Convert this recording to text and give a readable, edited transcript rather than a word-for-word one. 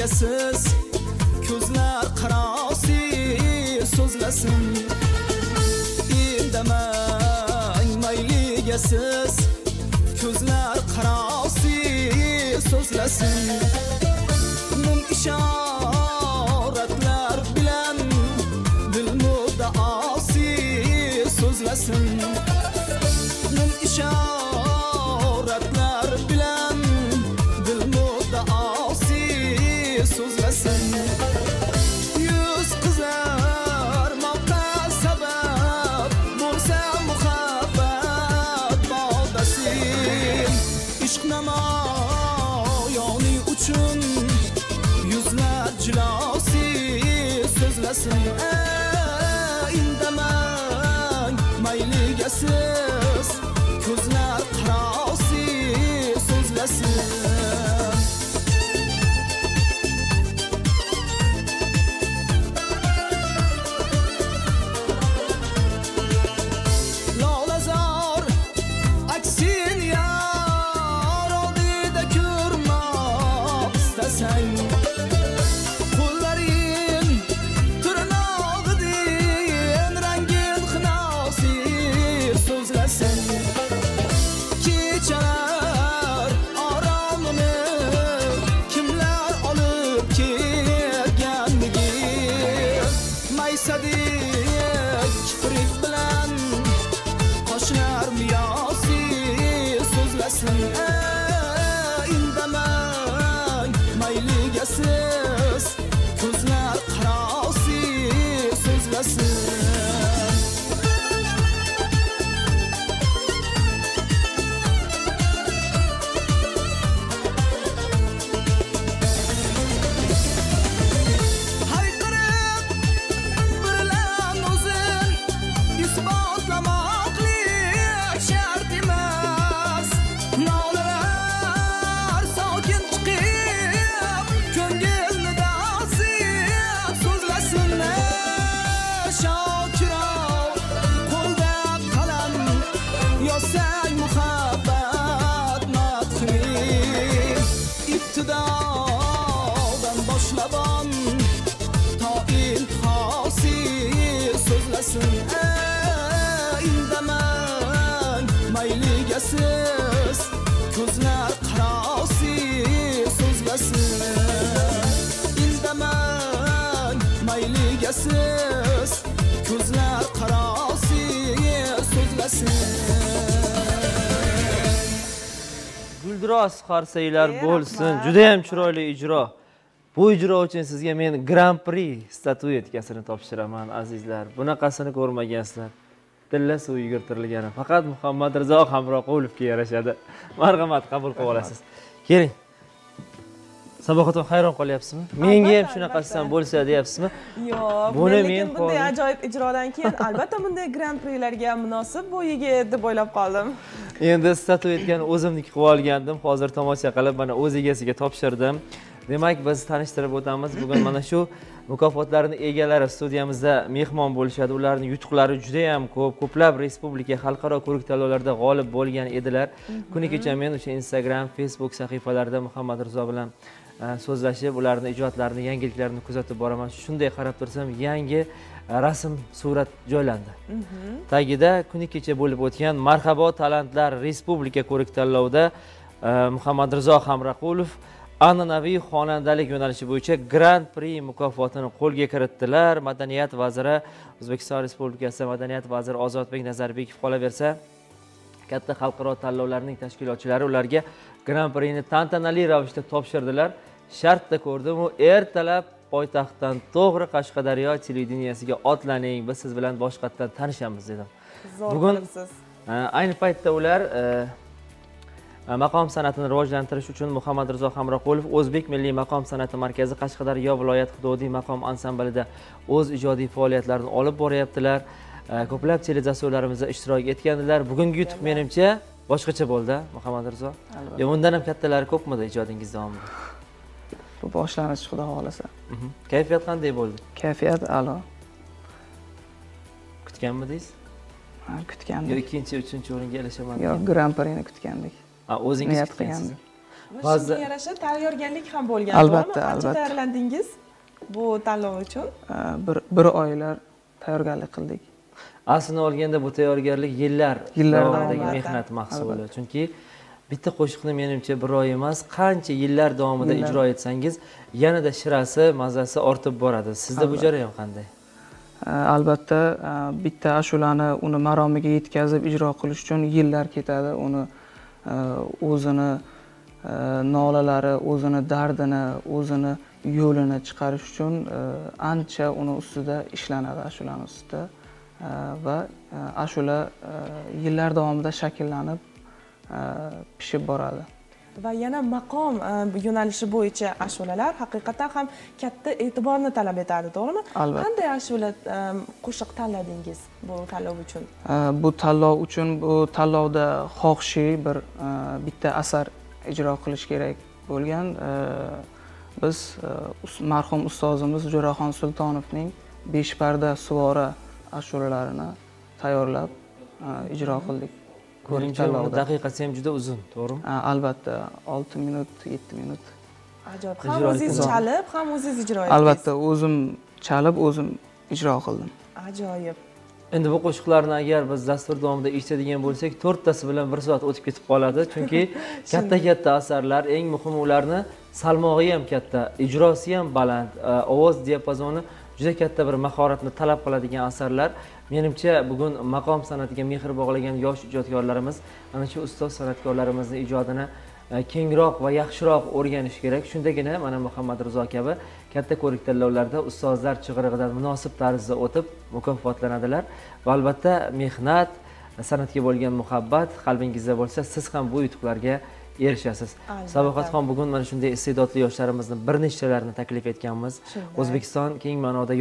mayliga siz ko'zlar qarosi so'zlasin. Indamang mayliga siz ko'zlar qarosi so'zlasin. Mum ishoratlar bilan dil muddaosi so'zlasin. Mum ishoratlar bilan dil muddaosi so'zlasin. Yuz qizarmoqqa sabab bo'lsa muhabbat bodasi. Ishq namoyoni uchun yuzlar jilosi so'zlasin. Indamang mayliga siz ko'zlar qarosi so'zlasin. Lolazor aksin yar oldida ko'rmoq istasang, qo'llaring tirnog'idin rangin xinosi so'zlasin. Kechalar oromini kimlar olib ketganligi, maysadek kiprik bilan qoshlar miyosi so'zlasin. Indamang mayliga siz ko'zlar qarosi so'zlasin. Hayqirib birlan o'zin isbotlamoqlik shart emas. Nolalar sokin chiqib ko'ngil nidosi so'zlasin. Shokirov qo'lda qalam yozsang muhabbat madhini. Ibtidodan boshlabon to intihosi so'zlasin. Indamang mayliga siz ko'zlar qarosi so'zlasin. Indamang mayliga siz ko'zlar qarosi so'zlasin. Guldiroz qarsaylar bo'lsin. Juda ham chiroyli ijro. Bu ijro uchun sizga men Gran-pri statuetkasini topshiraman, azizlar. Bunaqasini ko'rmagansizlar. Tilla suv yugurtirilgani faqat Muhammad Rizo Hamroqulovga yarashadi. Marhamat, qabul qilib olasiz. Keling. Sabohat hayron qolyapsizmi? Menga ham shunaqasidan bo'lsa deyapsizmi? Yo'q, buni men bunday ajoyib ijrodan keyin albatta bunday Gran-prilarga munosib bu yigit deb o'ylab qoldim. Endi statuetkani o'zimniki qilib olgandim. Hozir tomosha qilib mana o'z egasiga topshirdim. Demak, biz tanishtirib o'tamiz. Bugun mana shu mukofotlarning egalari studiyamizda mehmon bo'lishadi. Ularning yutuqlari juda ham ko'p. Ko'plab respublika, xalqaro ko'rik tanlovlarda g'olib bo'lgan edilar. Kuni kecha men o'sha Instagram, Facebook sahifalarida Muhammad Rizo bilan so'zlashib, ularning ijodlarini, yangiliklarini kuzatib boraman. Shunday qarab tursam, yangi rasm surat joylandi. Tagida kuni kecha bo'lib o'tgan Marhabo talantlar respublika ko'rik tanlovida Muhammad Rizo Hamroqulov an'anaviy xonandalik yo'nalishi bo'yicha Gran-pri mukofotini qo'lga kiritdilar. Madaniyat vaziri, O'zbekiston Respublikasi Madaniyat vaziri Ozodbek Nazarbekov qolaversa, katta xalqaro tanlovlarning tashkilotchilari ularga Gran-prini tantanali ravishda topshirdilar. Shartda ko'rdim u ertalab poytaxtdan to'g'ri Qashqadaryo televideniyasiga otlaning, biz siz bilan boshqatdan tanishamiz dedim. Bugun ayni paytda ular maqom san'atini rivojlantirish uchun Muhammad Rizo Hamroqulov O'zbek Milliy maqom san'ati markazi Qashqadaryo viloyat hududiy maqom ansamblida o'z ijodiy faoliyatlarini olib boryaptilar. Ko'plab teledasturlarimizda ishtirok etgandilar. Bugungi yutuq menimcha boshqacha bo'ldi, Muhammad Rizo. Yo, bundan ham kattalari ko'pmidi ijodingiz davomida? Bu boshlanish, xudo xolasa. Kayfiyat qanday bo'ldi? Kayfiyat a'lo. Kutganmidingiz? Ha, kutgandik. Yo, ikkinchi, uchinchi o'ringa ilishaman. Yo'q, Gran-prini kutgandik. O'zingiz kutgansiz. Shunga yarasha tayyorgarlik ham bo'lgan, Albatta, to'g'rimi? Qancha albatta. tayyorlandingiz bu tanlov uchun? Bir oylar tayyorgarlik qildik. Aslini olganda bu tayyorgarlik yillar Yillar davomidagi davomida. mehnat mahsuli. Chunki bitta qo'shiqni menimcha bir oy emas, qancha yillar davomida Yillar. ijro etsangiz, yanada shirasi, mazasi ortib boradi. Sizda bu Albatta. jarayon qanday? Albatta, bitta ashulani uni maromiga yetkazib ijro qilish uchun yillar ketadi. Uni o'zini nolalari, o'zini dardini, o'zini yo'lini chiqarish uchun ancha uni ustida ishlanadi, ashulani ustida. Va ashula yillar davomida shakllanib, pishib boradi. Va yana maqom yo'nalishi bo'yicha ashulalar haqiqatan ham katta e'tiborni talab etadi, to'g'rimi? Albatta. Qanday ashula qo'shiq tanladingiz bu tanlov uchun? Bu tanlov uchun, bu tanlovda xohishi bir bitta asar ijro qilish kerak bo'lgan. Biz marhum ustozimiz Jo'raxon Sultonovning 5 parda suvora ashulalarini tayyorlab ijro qildik. Ko'rik Menimcha, uni tanlovda. daqiqasi ham juda uzun, to'g'rimi? Albatta, 6 minut, 7 minut. Ajoyib. Ham Ijro o'zingiz etdingiz. chalib, ham o'zingiz ijro etdingiz. Albatta, o'zim chalib, o'zim ijro qildim. Ajoyib. Endi bu qo'shiqlarni agar biz dastur davomida eshitadigan bo'lsak, 4 tasi bilan 1 soat o'tib ketib qoladi. Chunki katta-katta asarlar, eng muhimi ularni salmog'i ham katta, ijrosi ham baland, ovoz diapazoni juda katta bir mahoratni talab qiladigan asarlar. Menimcha, bugun maqom san'atiga mehr bog'lagan yosh ijodkorlarimiz ana shu ustoz san'atkorlarimizni ijodini kengroq va yaxshiroq o'rganish kerak. Shundagina mana Muhammad Rizo kabi katta ko'rik tanlovlarda ustozlar chig'irig'idan munosib tarzda o'tib mukofotlanadilar. Va albatta mehnat, san'atga bo'lgan muhabbat qalbingizda bo'lsa, siz ham bu yutuqlarga erishasiz. Albatta. Sabohatxon, bugun mana shunday iste'dodli yoshlarimizni bir nechtalarini taklif etganmiz. Shunday. O'zbekiston keng ma'noda